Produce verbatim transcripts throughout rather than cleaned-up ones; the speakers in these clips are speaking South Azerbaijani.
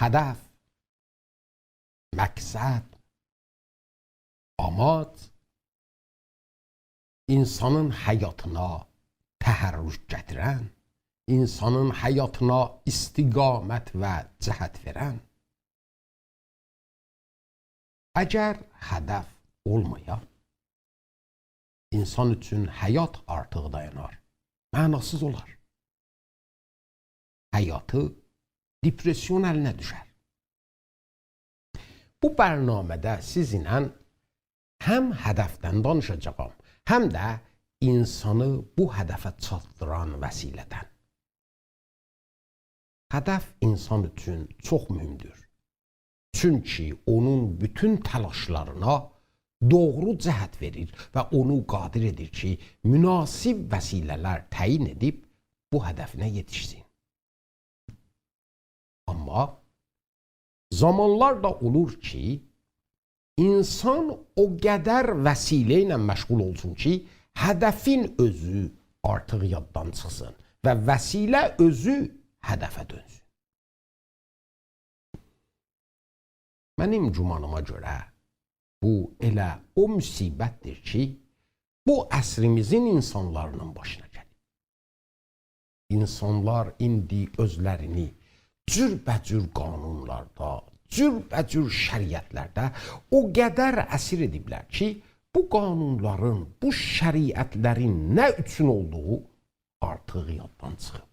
هدف، مقصد، آماج اینسانین حیاتینا تحرک گتیرن، اینسانین حیاتینا استقامت و جهت وئرن. اگر هدف اولمایا، اینسان اوچون حیات آرتیق دایانار، معناسیز اولار. حیاتی دپرسیون الینه دوشر. بو برنامه‌ده سیزینله هم هدفدن دانیشاجاغام، هم ده اینسانی بو هدفه چاتدیران وسیله‌دن. هدف اینسان اوچون چوخ مهمدور. چونکی اونون بوتون تلاشلارینا دوغرو جهت وئریر و اونو قادر ائدیر کی، مناسب وسیله‌لر تعیین ائدیب بو هدفینه یئتیشسین. آمما زامانلار دا اولور کی، اینسان او قدر وسیله ایله مشغول اولسون کی، هدفین اؤزو آرتیق یاددان چیخسین و وسیله اؤزو هدفه دؤنسون. منیم گومانیما گؤره، بو ائله او مصیبتدیر کی، بو عصریمیزین اینسانلارینین باشینا گلیب. اینسانلار ایندی اؤزلرینی جوربه‌جور قانونلاردا، جوربه‌جور شریعتلرده او قدر اسیر ائدیبلر کی، بو قانونلارین، بو شریعتلرین نه اوچون اولدوغو آرتیق یاددان چیخیب.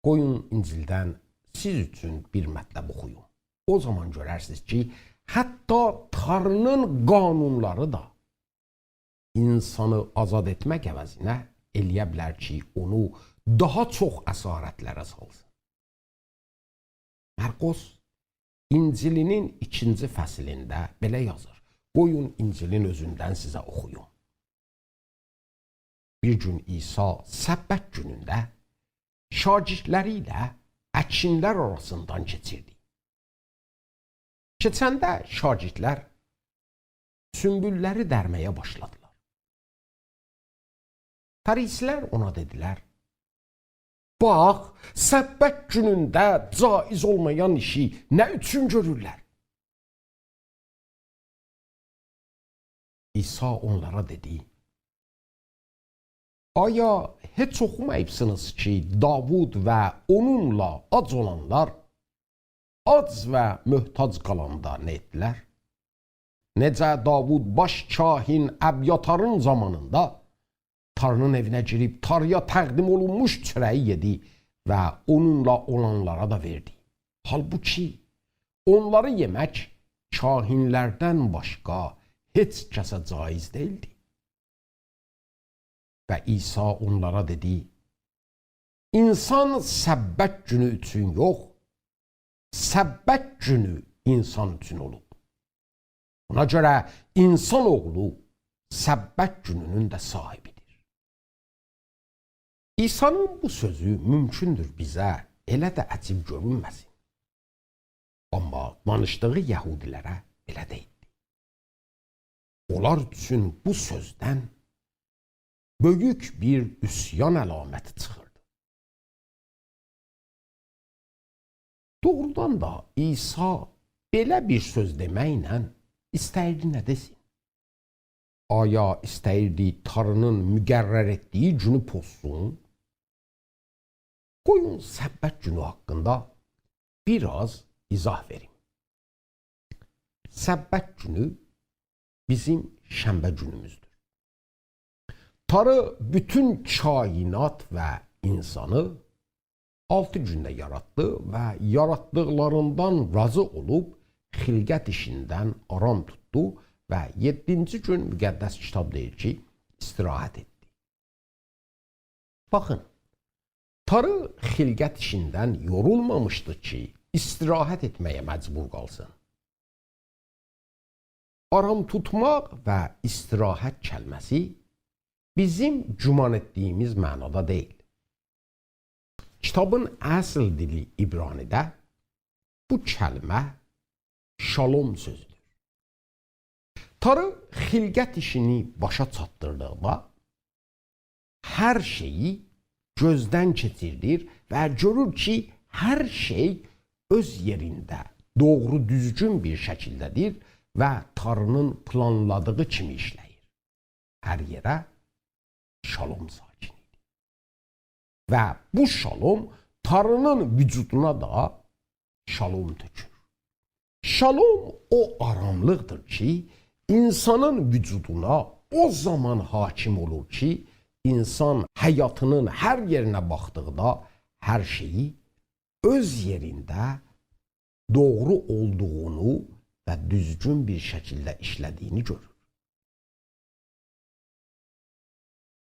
قویون انجیلدن سیز اوچون بیر مطلب اوخویوم. او زامان گؤررسینیز کی، حتی تاری‌نین قانونلاری دا اینسانی آزاد ائتمک عوضینه ائلیه بیلر کی، اونو داها چوخ اسارتلره سالسین. مرقس انجیلینین ایکینجی فصلینده بئله یازیر. قویون انجیلین اؤزوندن سیزه اوخویوم. بیر گون عیسی سبت گونونده شاگردلری ایله اکینلر آراسیندان کئچیردی. کئچنده شاگردلر سونبوللری درمه‌یه باشلادیلار. فریسی‌لر اونا دئدیلر: «باخ، سبت گونونده جایز اولمایان ایشی نه اوچون گؤرورلر؟» عیسی اونلارا دئدی: «آیا هئچ اوخوماییبسینیز کی، داوود و اونونلا آج اولانلار آج و محتاج قالاندا نه ائتدیلر؟ نئجه داوود باش کاهین ابیاتارین زامانیندا تاری‌نین ائوینه گیریب تاری‌یا تقدیم اولونموش چؤره‌یی یئدی و اونونلا اولانلارا دا وئردی. حالبوکی اونلاری یئمک کاهینلردن باشقا هئچ کسه جایز دئییلدی.» و عیسی اونلارا دئدی: «اینسان سبت گونو اوچون یوخ، سبت گونو اینسان اوچون اولوب. بونا گؤره اینسان اوغلو سبت گونونون ده صاحیبیدیر.» عیسی‌نین بو سؤزو مومکوندور بیزه ائله ده عجیب گؤرونمه‌سین. آمما دانیشدیغی یهودی‌لره بئله دئییلدی. اونلار اوچون بو سؤزدن بؤیوک بیر عصیان علامتی چیخیردی. دوغرودان دا عیسی بئله بیر سؤز دئمکله ایسته‌ییردی نه دئسین؟ آیا ایسته‌ییردی تاری‌نین مقرر ائتدیگی گونو پوزسون؟ قویون سبت گونو حاقیندا بیر آز ایضاح وئریم. سبت گونو بیزیم شنبه گونوموزدور. تاری بوتون کائنات و اینسانی آلتی گونده یاراتدی و یاراتدیقلاریندان راضی اولوب خلقت ایشیندن آرام توتدو و یئددینجی گون مقدس کیتاب دئییر کی، استراحت ائتدی. باخین، تاری خلقت ایشیندن یورولمامیشدی کی، استراحت ائتمه‌یه مجبور قالسین. آرام توتماق و استراحت کلمه‌سی بیزیم گمان ائتدیگیمیز معنادا دئییل. کیتابین اصل دیلی عبرانی‌ده بو کلمه شالوم سؤزودور. تاری خلقت ایشینی باشا چاتدیردیغیندا هر شئیی گؤزدن کئچیردیر و گؤرور کی، هر شئی اؤز یئرینده، دوغرو، دوزگون بیر شکیلده‌دیر و تاری‌نین پلانلادیغی کیمی ایشله‌ییر. هر یئره شالوم ساکین ائدیر. و بو شالوم تاری‌نین وجودونا دا شالوم تؤکور. شالوم او آراملیقدیر کی، اینسانین وجودونا او زامان حاکم اولور کی، اینسان حیاتی‌نین هر یئرینه باخدیقدا هر شئیی اؤز یئرینده دوغرو اولدوغونو و دوزگون بیر شکیلده ایشله‌دیگینی گؤرور.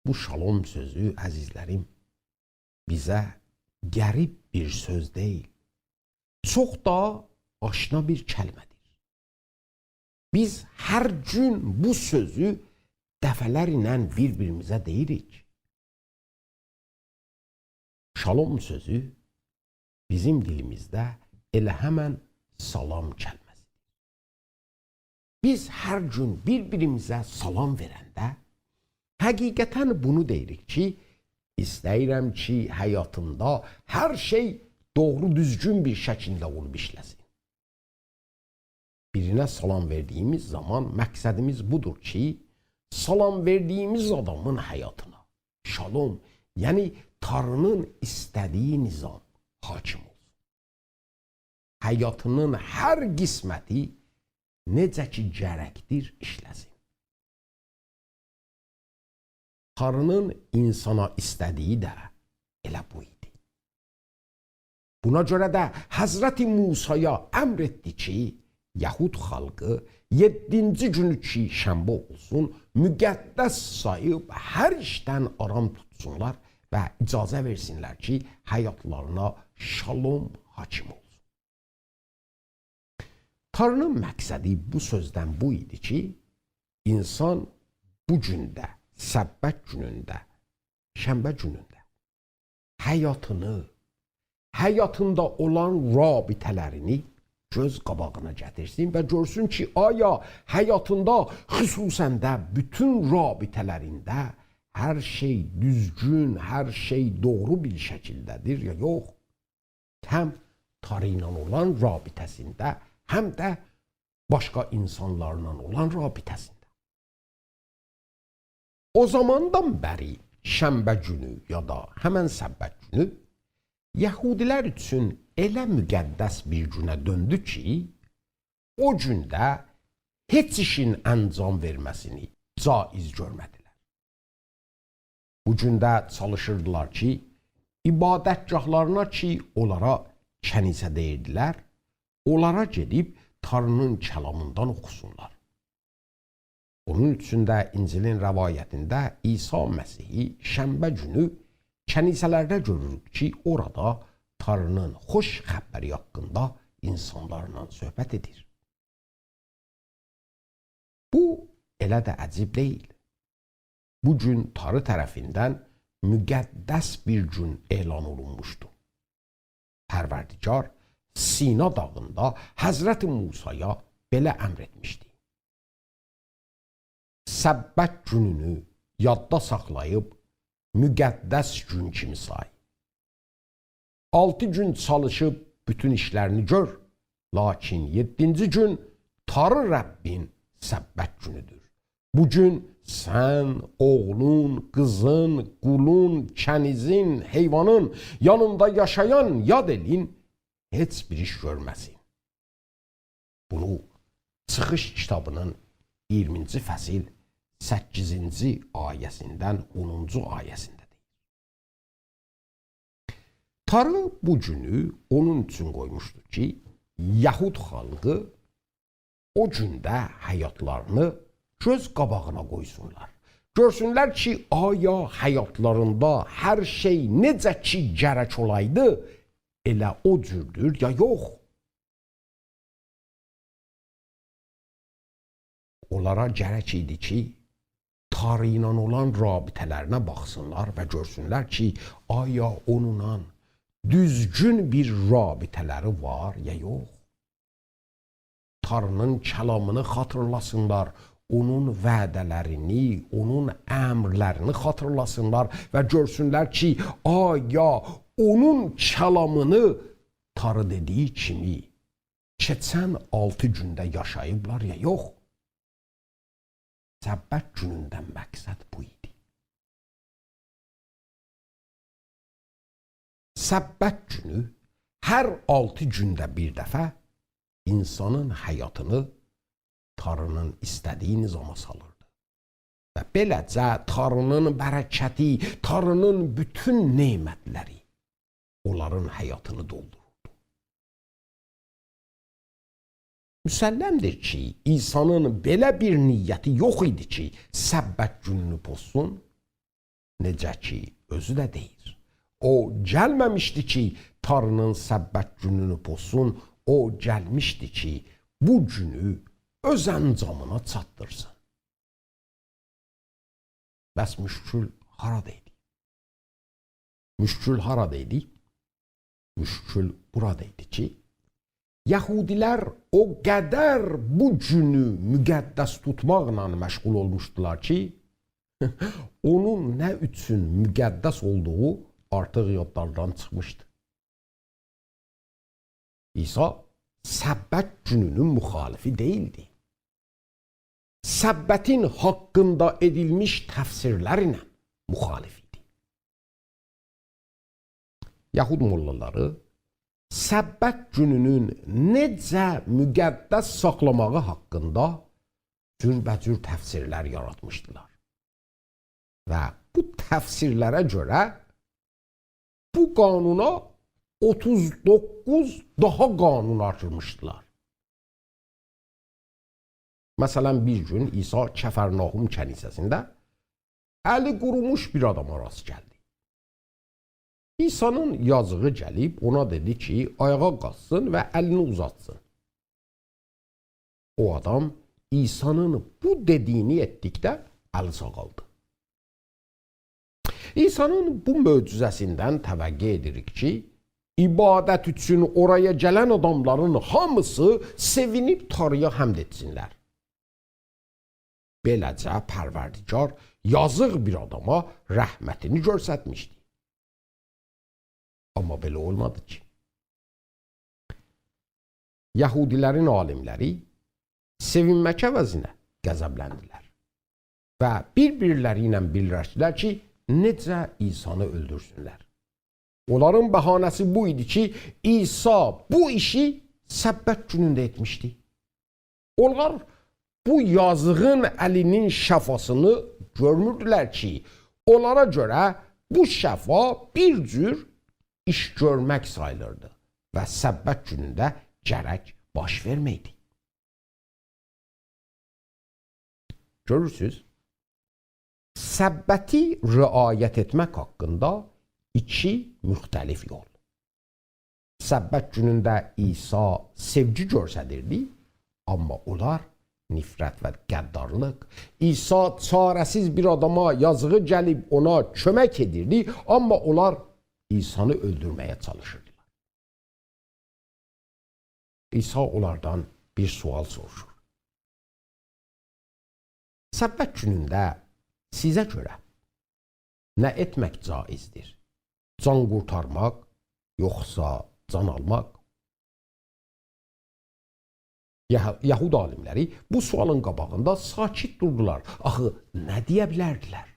بو شالوم سؤزو، عزیزلریم، بیزه غریب بیر سؤز دئییل. چوخ دا آشنا بیر کلمه‌دیر. بیز هر گون بو سؤزو دفعه‌لر ایله بیر-بیریمیزه دئییریک. شالوم سؤزو بیزیم دیلیمیزده ائله همن سلام کلمه‌سی‌دیر. بیز هر گون بیر-بیریمیزه سلام وئرنده، حقیقتاً بونو دئییریک کی، ایسته‌ییرم کی، حیاتیمدا هر شئی دوغرو، دوزگون بیر شکیلده اولوب ایشله‌سین. بیرینه سلام وئردیگیمیز زامان مقصدیمیز بودور کی، سلام وئردیگیمیز آدامین حیاتینا شالوم، یعنی تاری‌نین ایسته‌دیگی نظام حاکم اولسون. حیاتی‌نین هر قسمتی نئجه کی گرکدیر ایشله‌سین. تاری‌نین اینسانا ایسته‌دیگی ده ائله بو ایدی. بونا گؤره ده حضرت موسایا امر ائتدی کی، یهود خالقی یئددینجی گونو کی شنبه اولسون، مقدس ساییب هر ایشدن آرام توتسونلار و اجازه وئرسینلر کی، حیاتلارینا شالوم حاکم اولسون. تاری‌نین مقصدی بو سؤزدن بو ایدی کی، اینسان بو گونده، سبت گونونده، شنبه گونونده حیاتینی، حیاتیندا اولان رابطه‌لرینی گؤز قاباغینا گتیرسین و گؤرسون کی، آیا حیاتیندا، خصوصاً ده بوتون رابطه‌لرینده هر شئی دوزگون، هر شئی دوغرو بیر شکیلده‌دیر یا یوخ. هم تاری ایله اولان رابطه‌سینده، هم ده باشقا اینسانلارلا اولان رابطه‌سینده. او زاماندان بری شنبه گونو یا دا همن سبت گونو یهودی‌لر اوچون ائله مقدس بیر گونه دؤندو کی، او گونده هئچ ایشین انجام وئرمه‌سینی جایز گؤرمه‌دیلر. بو گونده چالیشیردیلار کی، عبادتگاهلارینا کی، اونلارا کنیسه دئییردیلر، اونلارا گئدیب تاری‌نین کلامیندان اوخوسونلار. اونون اوچون ده انجیلین روایتینده عیسی مسیحی شنبه گونو کنیسه‌لرده گؤروروک کی، اورادا تاری‌نین خوش خبری حاقیندا اینسانلارلا صحبت ائدیر. بو ائله ده عجیب دئییل. بو گون تاری طرفیندن مقدس بیر گون اعلان اولونموشدو. پروردگار سینا داغیندا حضرت موسایا بئله امر ائتمیشدی: «سبت گونونو یاددا ساخلاییب مقدس گون کیمی سای. آلتی گون چالیشیب بوتون ایشلرینی گؤر، لاکین یئددینجی گون تاری ربّین سبت گونودور. بو گون سن، اوغلون، قیزین، قولون، کنیزین، حیوانین، یانیندا یاشایان یاد ائلین هئچ بیر ایش گؤرمه‌سین.» بونو چیخیش کیتابی‌نین اییرمینجی فصل سککیزینجی آیه‌سیندن اونونجو آیه‌سینده دئییر. تاری بو گونو اونون اوچون قویموشدو کی، یهود خالقی او گونده حیاتلارینی گؤز قاباغینا قویسونلار. گؤرسونلر کی، آیا حیاتلاریندا هر شئی نئجه کی گرک اولایدی، ائله او جوردور یا یوخ. اونلارا گرک ایدی کی، تاری ایله اولان رابطه‌لرینه باخسینلار و گؤرسونلر کی، آیا اونونلا دوزگون بیر رابطه‌لری وار یا یوخ. تاری‌نین کلامینی خاطیرلاسینلار، اونون وعده‌لرینی، اونون امرلرینی خاطیرلاسینلار و گؤرسونلر کی، آیا اونون کلامینی تاری دئدیگی کیمی کئچن آلتی گونده یاشاییبلار یا یوخ. سبت گونوندن مقصد بو ایدی. سبت گونو هر آلتی گونده بیر دفعه اینسانین حیاتینی تاری‌نین ایسته‌دیگی نظاما سالیردی. و بئله‌جه تاری‌نین برکتی، تاری‌نین بوتون نعمتلری اونلارین حیاتینی دولدوروردو. مسلم‌دیر کی، عیسی‌نین بئله بیر نیتی یوخ ایدی کی، سبت گونونو پوزسون. نئجه کی، اؤزو ده دئییر، او گلمه‌میشدی کی، تاری‌نین سبت گونونو پوزسون، او گلمیشدی کی، بو گونو اؤز انجامینا چاتدیرسین. بس مشکل هارادا ایدی؟ مشکل هارادا ایدی؟ مشکل بورادا ایدی کی، یهودی‌لر او قدر بو گونو مقدس توتماقلا مشغول اولموشدولار کی، اونون نه اوچون مقدس اولدوغو آرتیق یادلاردان چیخمیشدی. عیسی سبت گونونون مخالفی دئییلدی. سبتین حاقیندا ائدیلمیش تفسیرلرله مخالف ایدی. یهود موللالاری سبت گونونون نئجه مقدس ساخلاماغی حاقیندا جوربه‌جور تفسیرلر یاراتمیشدیلار. و بو تفسیرلره گؤره بو قانونا اوتوز دوققوز داها قانون آتمیشدیلار. مثلا، بیر گون عیسی کفرناحوم کنیسه‌سینده الی قوروموش بیر آداما راست گلدی. عیسی‌نین یازیغی گلیب اونا دئدی کی، آیاغا قالخسین و الینی اوزاتسین. او آدام عیسی‌نین بو دئدیگینی ائتدیکده الی ساغالدی. عیسی‌نین بو معجزه‌سیندن توقع ائدیریک کی، عبادت اوچون اورایا گلن آداملارین هامیسی سئوینیب تاری‌یا حمد ائتسینلر. بئله‌جه، پروردگار یازیق بیر آداما رحمتینی گؤسترمیشدی. آمما بئله اولمادی کی. یهودی‌لرین عالیملری سئوینمک عوضینه غضبلندیلر و بیر-بیرلری ایله بیرلشدیلر کی، نئجه عیسی‌نی اؤلدورسونلر. اونلارین بهانه‌سی بو ایدی کی، عیسی بو ایشی سبت گونونده ائتمیشدی. اونلار بو یازیغین الینین شفاسینی گؤرموردولر کی، اونلارا گؤره بو شفا بیر جور ایش گؤرمک ساییلیردی و سبت گونونده گرک باش وئرمه‌یدی. گؤرورسوز، سبتی رعایت ائتمک حاقیندا ایکی مختلف یول. سبت گونونده عیسی سئوگی گؤستریردی، آمما اونلار نفرت و غدارلیق. عیسی چاره‌سیز بیر آداما یازیغی گلیب اونا کؤمک ائدیردی، آمما اونلار عیسی‌نی اؤلدورمه‌یه چالیشیردیلار. عیسی اونلاردان بیر سؤال سوروشور. سبت گونونده سیزه گؤره نه ائتمک جایزدیر؟ جان قورتارماق، یوخسا جان آلماق؟ یه-، یهود عالیملری بو سؤالین قاباغیندا ساکت دوردولار. آخی نه دئیه بیلردیلر؟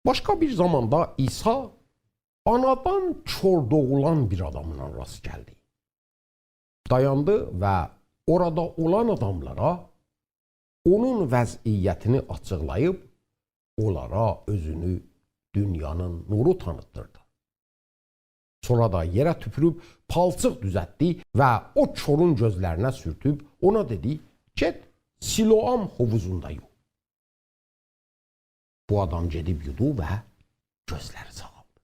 باشقا بیر زاماندا عیسی آنادان کور دوغولان بیر آداملا راست گلدی. دایاندی و اورادا اولان آداملارا اونون وضعیتینی آچیقلاییب، اونلارا اؤزونو دونیانین نورو تانیتدیردی. سونرا دا یئره توپوروب پالچیق دوزلتدی و او کورون گؤزلرینه سورتوب اونا دئدی: «گئت، سیلوام حوووزوندا یو.» بو آدام گئدیب یودو و گؤزلری ساغالدی.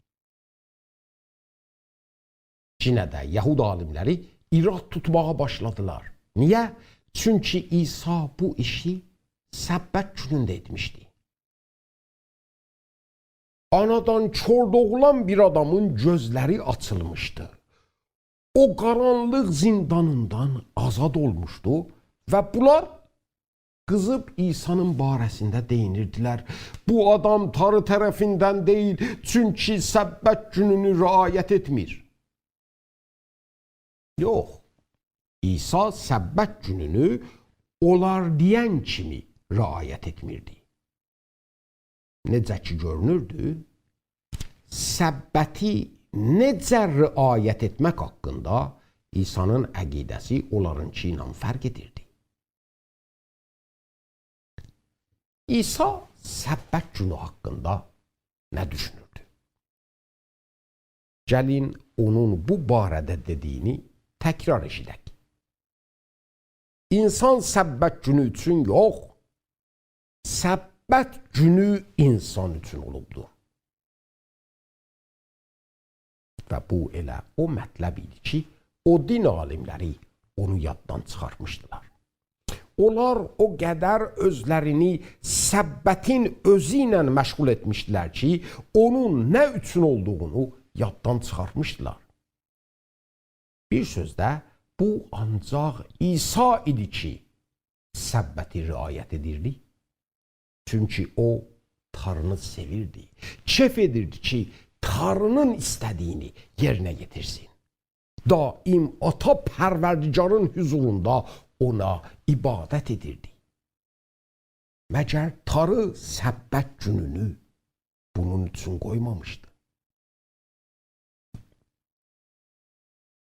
یئنه ده یهود عالیملری ایراد توتماغا باشلادیلار. نییه؟ چونکی عیسی بو ایشی سبت گونونده ائتمیشدی. آنادان کور دوغولان بیر آدامین گؤزلری آچیلمیشدی. او قارانلیق زیندانیندان آزاد اولموشدو و بونلار قیزیب عیسانین باره‌سینده دئیینیردیلر: «بو آدام تاری طرفیندن دئییل، چونکی سبت گونونو رعایت ائتمیر.» یوخ، عیسی سبت گونونو اونلار دئین کیمی رعایت ائتمیردی. نئجه کی گؤرونوردو، سبتی نئجه رعایت ائتمک حاقیندا عیسانین عقیده‌سی اونلارینکی ایله فرق ائدیردی. عیسی سبت گونو حاقیندا نه دوشونوردو؟ گلین اونون بو باره‌ده دئدیگینی تکرار ائشیدک: «اینسان سبت گونو اوچون یوخ، سبت گونو اینسان اوچون اولوبدور.» و بو ائله او مطلب ایدی کی، او دین عالیملری اونو یاددان چیخارتمیشدیلار. اونلار او قدر اؤزلرینی سبتین اؤزو ایله مشغول ائتمیشدیلر کی، اونون نه اوچون اولدوغونو یاددان چیخارتمیشدیلار. بیر سؤزده، بو آنجاق عیسی ایدی کی، سبتی رعایت ائدیردی. چونکی او، تارینی سئویردی. کئف ائدیردی کی، تارینین ایسته‌دیگینی یئرینه یئتیرسین. دائم آتا پروردگارین حضوروندا اونا عبادت ائدیردی. مگر تاری سبت گونونو بونون اوچون قویمامیشدی؟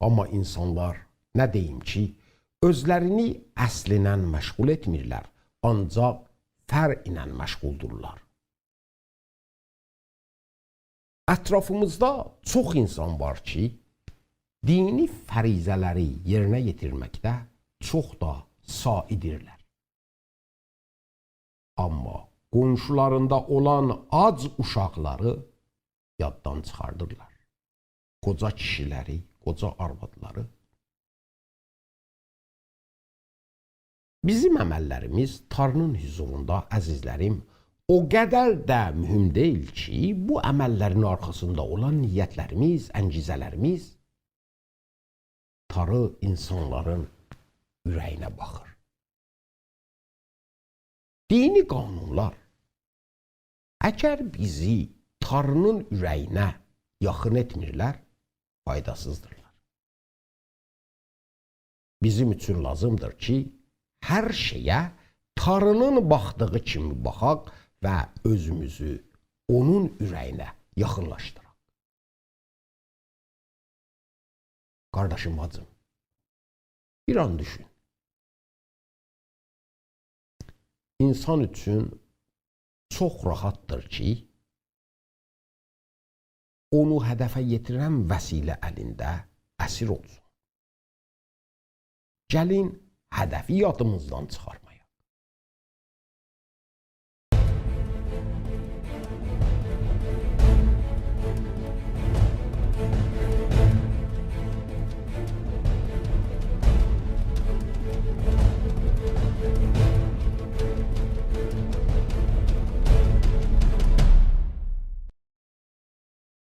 آمما اینسانلار، نه دئییم کی، اؤزلرینی اصل ایله مشغول ائتمیرلر، آنجاق فرع ایله مشغولدورلار. اطرافیمیزدا چوخ اینسان وار کی، دینی فریضه‌لری یئرینه یئتیرمکده چوخ دا ساعی‌دیرلر. آمما قونشولاریندا اولان آج اوشاقلاری یاددان چیخاردیرلار. قوجا کیشیلری، قوجا آروادلاری. بیزیم عمللریمیز تارینین حضوروندا، عزیزلریم، او قدر ده مهم دئییل کی، بو عمللرین آرخاسیندا اولان نیتلریمیز، انگیزه‌لریمیز تاری اینسانلارین اوره‌یینه باخیر. دینی قانونلار، اگر بیزی تارینین اوره‌یینه یاخین ائتمیرلر، فایداسیزدیرلار. بیزیم اوچون لازیمدیر کی، هر شئیه تارینین باخدیغی کیمی باخاق و اؤزوموزو اونون اوره‌یینه یاخینلاشدیراق. قارداشیم، باجیم، بیر آن دوشون. اینسان اوچون چوخ راحتدیر کی، اونو هدفه یئتیرن وسیله الینده اسیر اولسون. گلین هدفی یادیمیزدان چیخارمایاق.